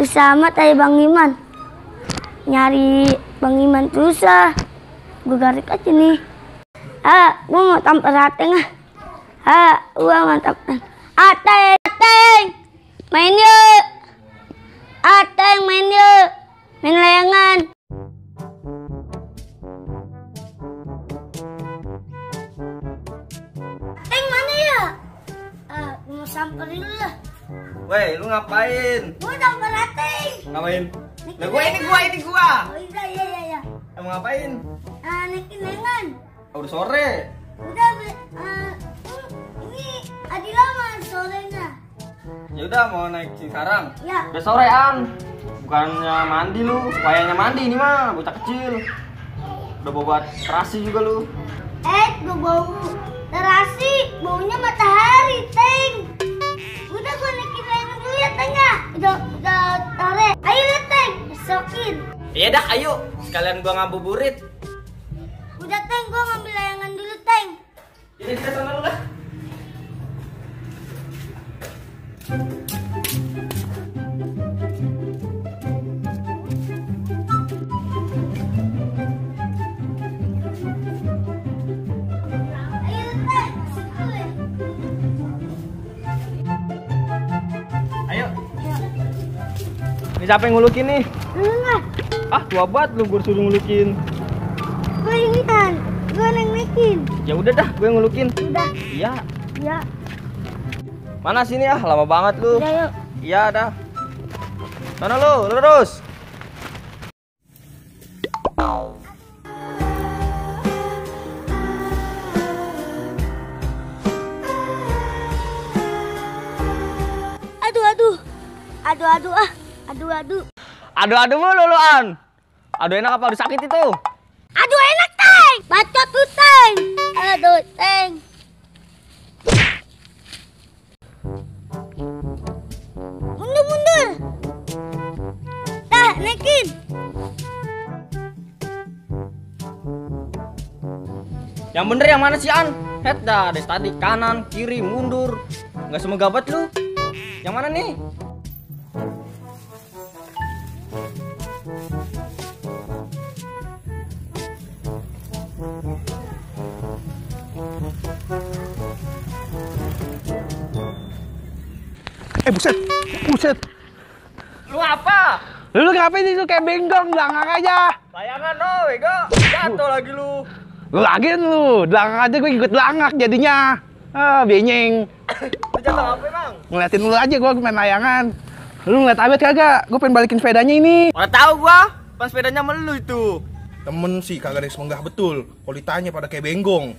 Sama tadi Bang Iman. Nyari Bang Iman susah. Gue garik aja nih. Gue mau tampar Ateng gue mantap. Ateng, main yuk. Ateng, main yuk. Main layangan. Ateng mana ya? Gue mau samperin dulu lah. Weh, lu ngapain? Gue tampar Ateng. Ngapain? Nah, ini gua. Oh iya. Emang ngapain? Naikin layangan. Udah sore. Udah, ini Adila mah sorenya. Ya udah mau naik sekarang. Ya. Udah sorean. Bukannya mandi lu, wayangnya mandi ini mah, bocah kecil. Udah bawa terasi juga lu. Gue bau terasi, baunya matahari, Teng. Udah gue naikin layangan dulu ya, Teng ya. Udah tarik. Ayo lihat, Teng, besokin. Iya dah, ayo. Sekalian gua ngabuburit. Udah, Teng, gue ngambil layangan dulu, Teng. Ini kita sana lu dah. Ayo, Teng, besokin. Ayo. Ini siapa yang ngulukin nih? Lu lah, Tua banget lu, gua suruh ngulukin. gue ini kan, gue naikin. Ya udah dah, gue yang ngulukin. Udah, Iya. ya. Mana sini ya? Lama banget lu. Udah yuk. Iya dah. Sana lu, lurus. Aduh. Aduh mulu lu An. Aduh enak apa? Udah sakit itu. Aduh enak, Teng. Bacot tuh, Teng. Aduh, Teng. Mundur. Naikin. Yang bener yang mana sih An? Head dah, dari tadi kanan, kiri, mundur. Nggak semegabat lu. Yang mana nih? Buset. Lu apa? Lu ngapain sih, lu kayak bengong, belangak aja. Layangan lo, bego. Jatuh lagi lu. Lu lagi lu, belangak aja gue ikut belangak jadinya. Benyeng. Lu jatuh apa emang? Ngeliatin lu aja gue main layangan. Lu ngeliat Abed kagak? Gue pengen balikin sepedanya ini. Mana tahu gua, pas sepedanya melu itu. Temen sih kagak ada yang semenggah betul. Kalau ditanya pada kayak benggong.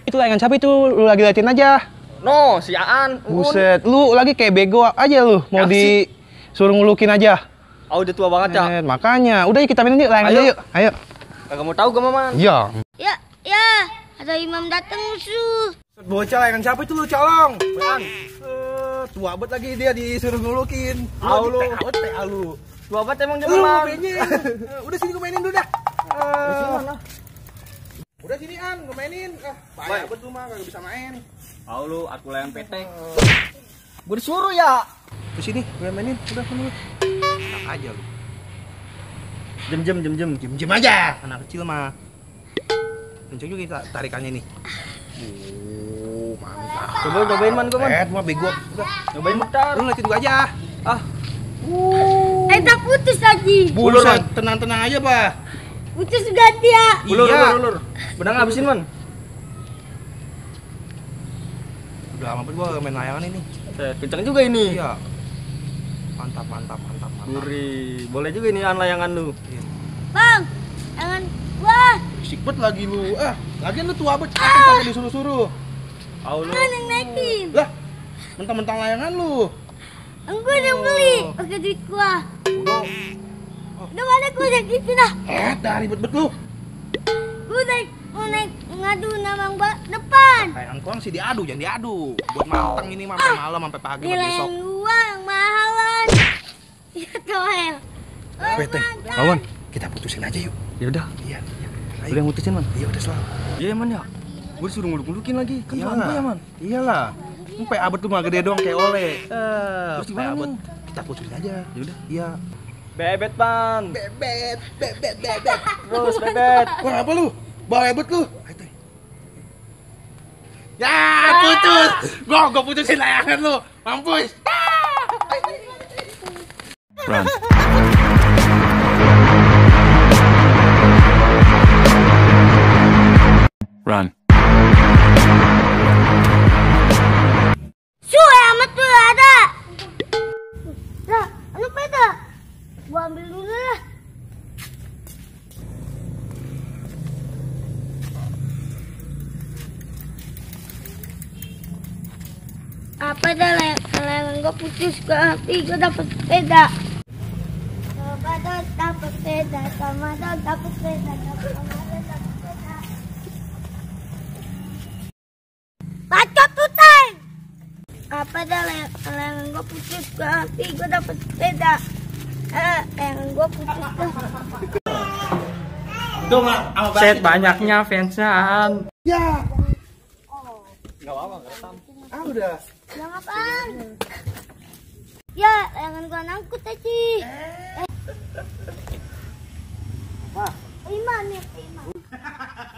Itu layangan siapa itu? Lu lagi liatin aja. No, si Aan. Buset, lu lagi kayak bego aja lu. Mau disuruh ngulukin aja. Udah tua banget ya. Makanya, udah yuk kita mainin yuk layangan yuk. Ayo. Kagak mau tahu gua Maman. Iya. Ya. Ada imam datang musuh. Bocah layangan siapa itu lu, colong? Bang. Tua banget lagi dia disuruh ngulukin. Lu. Tua banget emang dia Lu Maman. benyeng. Udah sini gue mainin dulu dah. Udah sini An, gue mainin. Payah banget lu mah kagak bisa main. Tahu lu, aku layan petek. Gua disuruh ya. Terus sini, gue mainin. Udah sini. Enak aja lu. Jem Aja. Anak kecil mah. Kenceng juga kita tarikannya nih. Mantap. Cobain Man gua Man. Mah bego. Udah. Cobain mutar. Lu liatin gua aja. Tak putus lagi. Buset, tenang-tenang aja, Pak. Putus ganti ya. Ulur. Benang habisin Man. Udah lama banget gua main layangan ini. Kencang juga ini. Iya. Mantap. Gurih. Boleh juga ini layangan lu. Bang, jangan wah. Berisik banget lagi lu. Lagian lu tua banget, pakai disuruh-suruh. Tahu lu. Yang naikin. Lah, mentang-mentang layangan lu. Gue udah beli pakai duit gua. Udah mana gua udah gitu dah. Dah ribet bet lu. Gua mau naik ngadu nama depan. Kayak angkong sih diadu, jangan diadu. Buat manteng ini sampai malam sampai pagi Nilai besok. yang luang mahalan. Ya Toel. Beteng, kawan, kita putusin aja yuk. Ya udah. Iya. Udah mutusin Man. Iya udah selalu. Iya Man ya. Gua disuruh nguluk-ngulukin lagi. Kan Iyalah. ya Man. Iyalah. Sampai abet tuh mah gede doang kayak oleh. Terus gimana abet. nih? kita putusin aja. Yaudah, iya. Bebet, Pan. Bebet. Terus bebet. Wah, apa lu? Bawa bebet lu. Ayo, Teng. Ya, putus. Gua putusin layangan lu. Mampus. Run. Run. Amat tuh ada. Lah, anu peda. Gua ambil dulu lah. Apa dah layangan gua putus ke api, gua dapet sepeda. Coba dong dapet sepeda, sama dong dapet sepeda, dapet sepeda. Bacot tuh, Teng. Apa dah layangan gua putus ke api, gua dapet sepeda. Layangan gua putus tuh. Tuh, Mak, sama Set banyaknya fansnya, An. Ya. Enggak apa-apa, enggak rekam. Ah, udah. Yang apaan? Ya, layangan gua nangkut aja. Terima nih, terima.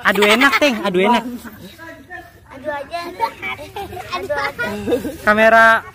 Aduh enak, Teng. Aduh enak. Aduh aja. Aduh aja. Kamera.